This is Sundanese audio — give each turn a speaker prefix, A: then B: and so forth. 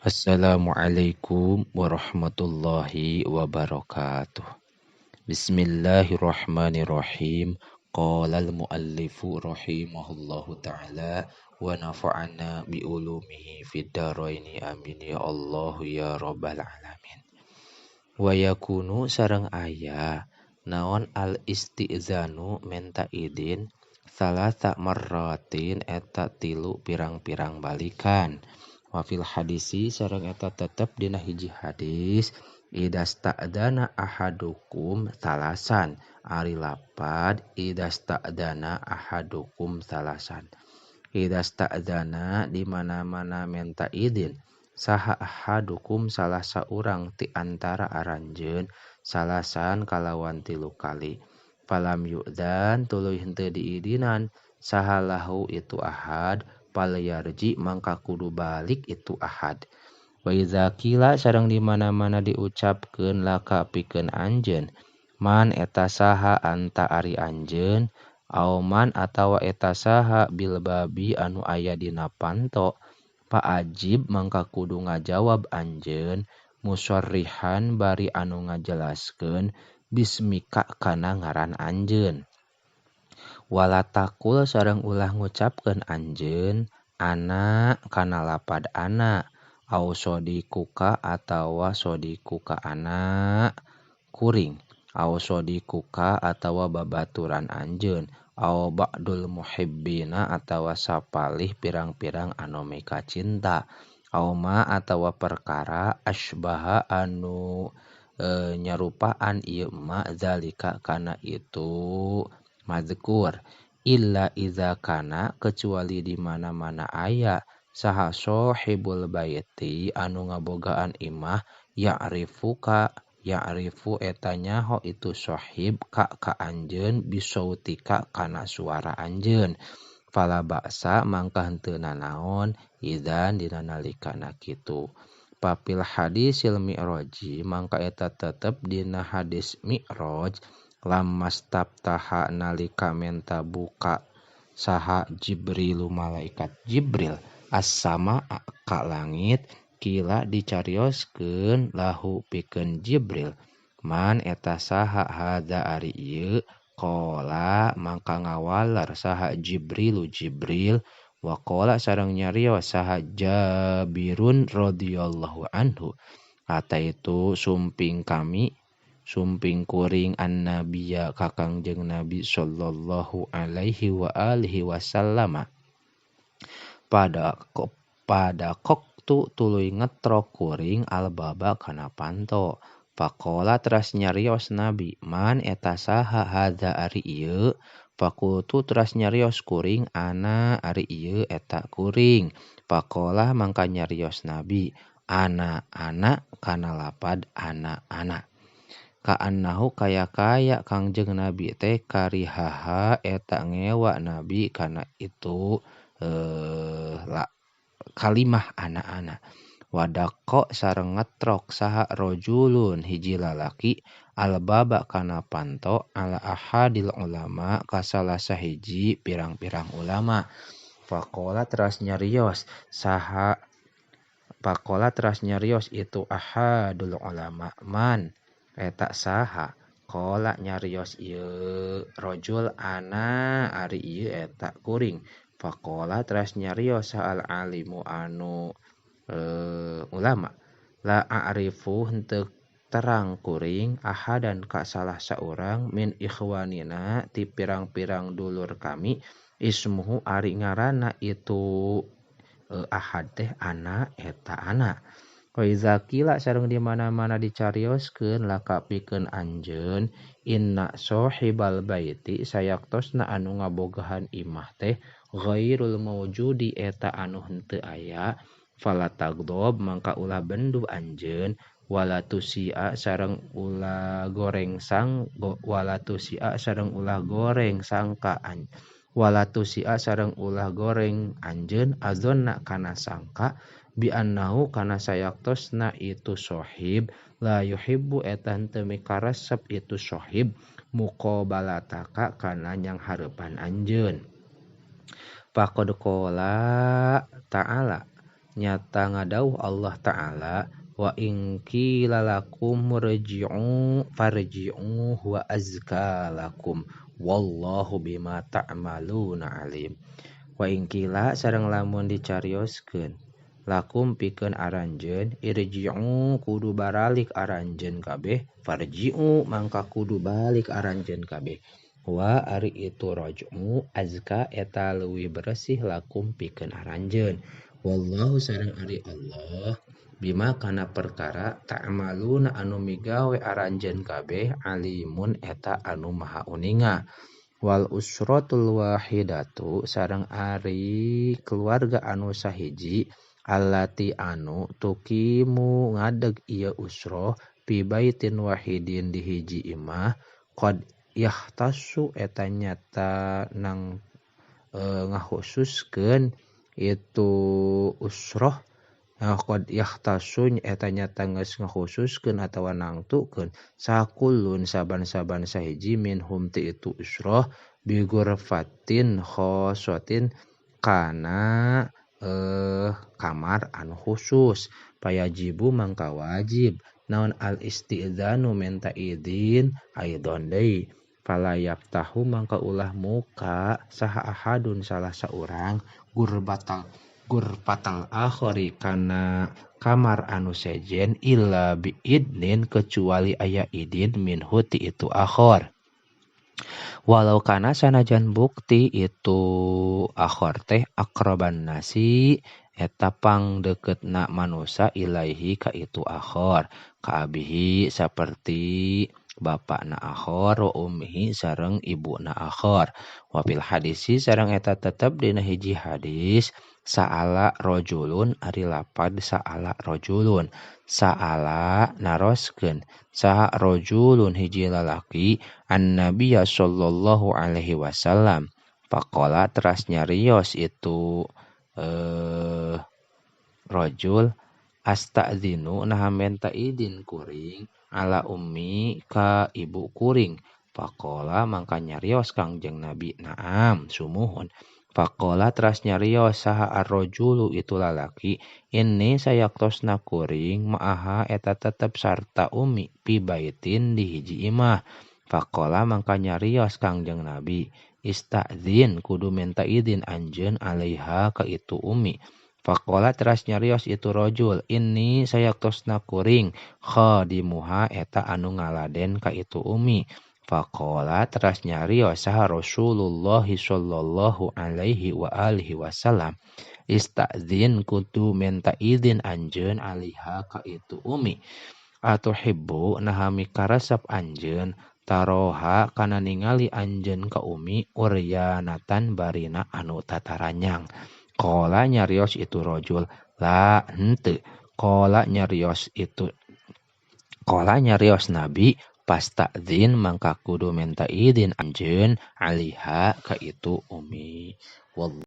A: Assalamualaikum warahmatullahi wabarakatuh. Bismillahirrahmanirrahim. Qala al-muallifu rahimahullahu ta'ala wa nafa'ana bi ulumihi fid dharaini amin ya Allah ya rabbal alamin. Wa yakunu sareng aya naon al istizanu menta idin salasa marratin eta tilu pirang-pirang balikan. Wa fil hadisi sareng eta tetep dina hiji hadis idasta'dana ahadukum salasan ari lapad idasta'dana ahadukum salasan idasta'dana di mana-mana menta idin saha ahadukum salah saurang ti antara aranjeun salasan kalawan tilu kali falam yu'dzan tuluy henteu diidinan saha lahu itu ahad palyarji mangka kudu balik itu ahad. Wa iza qila sareng di mana-mana diucapkeun laka pikeun anjeun man eta saha anta ari anjeun au man atawa eta saha bil babi anu aya dina panto paajib mangka kudu ngajawab anjeun musarrihan bari anu ngajelaskeun bismika kana ngaran anjeun. Wala taqul sareng ulah ngucapkeun anjeun ana kana lapad ana au sodikuka atawa sodikuka ana kuring au sodikuka atawa babaturan anjeun au ba'dul muhibbina atawa sapalih pirang-pirang anu mika cinta au ma atawa perkara asbaha anu nyarupaan ieu ma zalika kana itu mazkur illa iza kana kecuali di mana-mana aya saha sahibul baiti anu ngabogaan imah ya'rifuka ya'rifu eta nyaho itu sahib ka ka anjeun bisautika kana suara anjeun fala ba'sa mangka henteu nanaon idzan dina nalikana kitu. Papil hadisil mi'raji mangka eta tetep dina hadis mi'raj lamastaftaha nalika menta buka saha Jibrilu malaikat Jibril as-sama ka langit kila dicarioskeun lahu pikeun Jibril man eta saha hadza ari ieu qala mangka ngawaler saha Jibrilu Jibril wa qala sareng nyarios saha Jabirun radhiyallahu anhu ataitu sumping kami sumping kuring annabiya kakang jeung Nabi sallallahu alaihi wa alihi wasallama pada koktu tuluy ngetrok kuring albaba kana panto faqala teras nyarios Nabi man eta saha hadza ari ieu faqultu teras nyarios kuring ana ari ieu eta kuring faqala mangka nyarios Nabi ana ana kana lapad ana ana kaannahu kaya-kaya Kangjeng Nabi teh karihaha eta ngewa Nabi kana itu kalimah ana-ana wadaqo sareng ngetrok saha rajulun hiji lalaki albaba kana panto ala ahadil ulama ka salah sahiji pirang-pirang ulama faqala teras nyarios saha faqala teras nyarios itu ahadul ulama man eta saha qala nyarios ieu rajul ana ari ieu eta kuring faqala teras nyarios al alimu anu ulama la a'rifu henteu terang kuring ahadan ka salah saurang min ikhwanina ti pirang-pirang dulur kami ismuhu ari ngaranna itu ahad teh ana eta ana. Wa iza qila sareng di mana-mana dicarioskeun laka pikeun anjeun inna sahibal baiti sayaktosna anu ngabogahan imah teh ghairul maujudi eta anu henteu aya fala tagdob mangka ulah bendu anjeun wala tusia sareng ulah goreng sang wala tusia sareng ulah goreng sangka an wala tusia sareng ulah goreng anjeun azonna kana sangka bi annahu kana sayaktosna itu sahib la yuhibbu eta henteu mikaresep itu sahib muqabalataka kana nyang hareupan anjeun. Faqad qala ta'ala nyata ngadawuh Allah Ta'ala wa in qila lakum murji'u farji'u huwa azka lakum wallahu bima ta'maluna alim. Wa in qila sareng lamun dicarioskeun lakum pikeun aranjeun irji'u kudu baralik aranjeun kabeh farji'u mangka kudu balik aranjeun kabeh wa ari itu raj'u azka eta leuwih beresih lakum pikeun aranjeun wallahu sareng ari Allah bima kana perkara ta'maluna anu migawe aranjeun kabeh alimun eta anu maha uninga. Wal usratul wahidatu sareng ari keluarga anu sahiji allati anu tukimu ngadeg ieu usroh fi baitin wahidin di hiji imah qad yahtasu eta nyata nang ngakhususkeun itu usroh qad yahtasu eta nyata geus ngakhususkeun atawa nangtukeun sakulun saban-saban sahiji minhum ti itu usroh bi ghurfatin khossatin kana kamar anu khusus payajibu mangka wajib naon al istidzanu menta izin aidon deui fala yaftahu mangka ulah muka saha ahadun salah saurang gurbatal akhari kana kamar anu sejen illa biidnin kecuali aya idin minhu ti itu akhor. Walau kana sanajan bukti itu akhor teh akraban nasi eta pang deketna manusa ilaihi ka itu akhor ka abihi saperti bapakna akhor wa ummihi sareng ibuna akhor. Wa fil hadisi sareng eta tetep dina hiji hadis sa'ala rajulun ari lapad sa'ala rajulun sa'ala naroskeun saha rajulun hiji lalaki annabiyya sallallahu alaihi wasallam faqala teras nyarios itu rajul asta'zinu naha menta idin kuring ala ummi ka ibu kuring faqala mangka nyarios Kangjeng Nabi naam sumuhun. Faqala teras nyarios saha ar-rajulu itu lalaki inni sayaktosna kuring ma'aha eta tetep sarta umi pi baitin di hiji imah. Faqala mangka nyarios Kangjeng Nabi ista'zin kudu minta izin anjeun alaiha ka itu umi. Faqala teras nyarios itu rajul inni sayaktosna kuring khadimuha eta anu ngaladen ka itu umi. Faqala teras nyarios saha Rasulullah sallallahu alaihi wa alihi wasallam ista'zin kudu minta izin anjeun alaiha ka itu umi. Atuhibbu naha mikaresep anjeun taroha kana ningali anjeun ka umi uryanatan barina anu tataranyang. Qala nyarios itu rajul la henteu. Qala nyarios itu qala nyarios Nabi pasta'zin mangka kudu minta izin anjeun alaiha ka itu umi. Wallahu